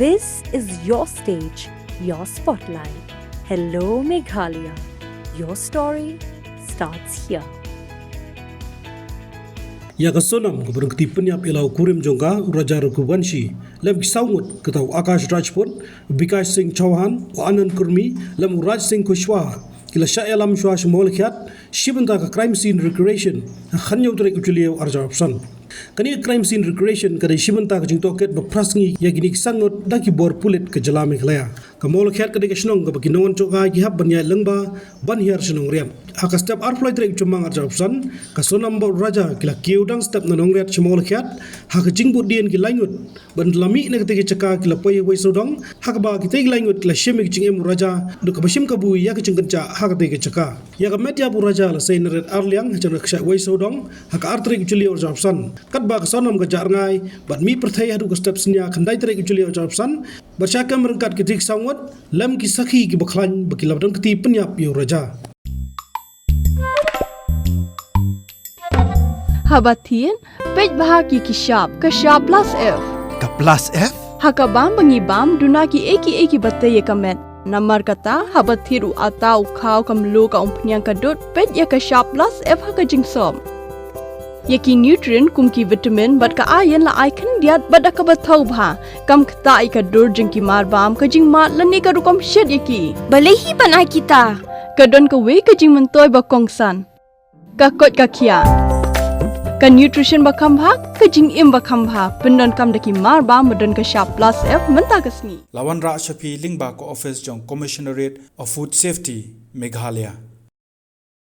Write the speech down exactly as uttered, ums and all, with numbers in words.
This is your stage, your spotlight. Hello, Meghalaya. Your story starts here. Ïa ka Sonam kaba rung kti pynïap ïa la u kurim jong ka, u Raja Raghuvanshi, lem ki saw ngut, kata u Akash Rajput, Bikash Singh Chauhan, u Anand Kurmi, lem u Raj Singh Kushwaha, ki la shah ïalam shuwa sha Mawlakhiat shi bynta ka crime scene recreation ha ka khathynñiew tarik u Jylliew arhajar arphew san. Kane ka crime scene recreation ka dei shi bynta ka jingtohkit ba phra sngi ïa kine ki saw ngut da ki bor pulit ka jylla Meghalaya. Ka Mawlakhiat ka dei ka shnong kaba ki nongwan jong ka ki hap ban ïaid lyngba ban hiar sha Nongriat. Ha ka step arphew lai tarik u Jymmang arhajar arphew san, ka Sonam bad u Raja ki la kiew dang step na Nongriat sha Mawlakhiat ha ka jingbuddien ki lai ngut. Bad la mih na katei ka jaka ki la poi ha Wei Sawdong, ha kaba kitei ki lai ngut ki la shim ïa ka jingim u Raja, da kaba shim kabu ïa ka jingkynjah ha katei ka jaka. Ïa ka met ïap u Raja la sei na Rit Arliang, ha jaka ka shah Wei Sawdong, ha ka ar tarik u Jylliew arhajar arphew san. Katba ka Sonam ka jah rngai bad mih pyrthei haduh ka step synñia khyndai tarik u Jylliew arhajar arphew san, bad sha kem ryngkat kitei ki saw ngut, lem ki sakhi kiba khlaiñ ba ki la don kti pynïap ïa u Raja. Haba thied, peit bha ki ki shap, ka shap plus F. Ka plus F? Ha ka bam ba ngi bam, duna kiei kiei kiba tei ïa ka met. Namar kata, haba thied u atta u khaw, ka mluh, ka umphniang, ka dud, peit ïa ka shap plus F ha ka jingsop. Ïa ki nutrient kum ki vitamin bad ka iron la ai khyndiat bad da kaba thaw bha. Kam ktah ïa ka dur jong ki marbam, ka jingmad lane ka rukom shet ïa ki. Balei hi ban ai kita? Ka don kawei ka jingmyntoi ba kongsan. Ka koit ka khiah. Ka nutrition ba kham bha, ka jingim ba kham bha. Pyndonkam da ki marbam ba don ka shap plus F mynta ka sngi. La wanrah sha phi lyngba ka office jong Commissionerate of Food Safety, Meghalaya.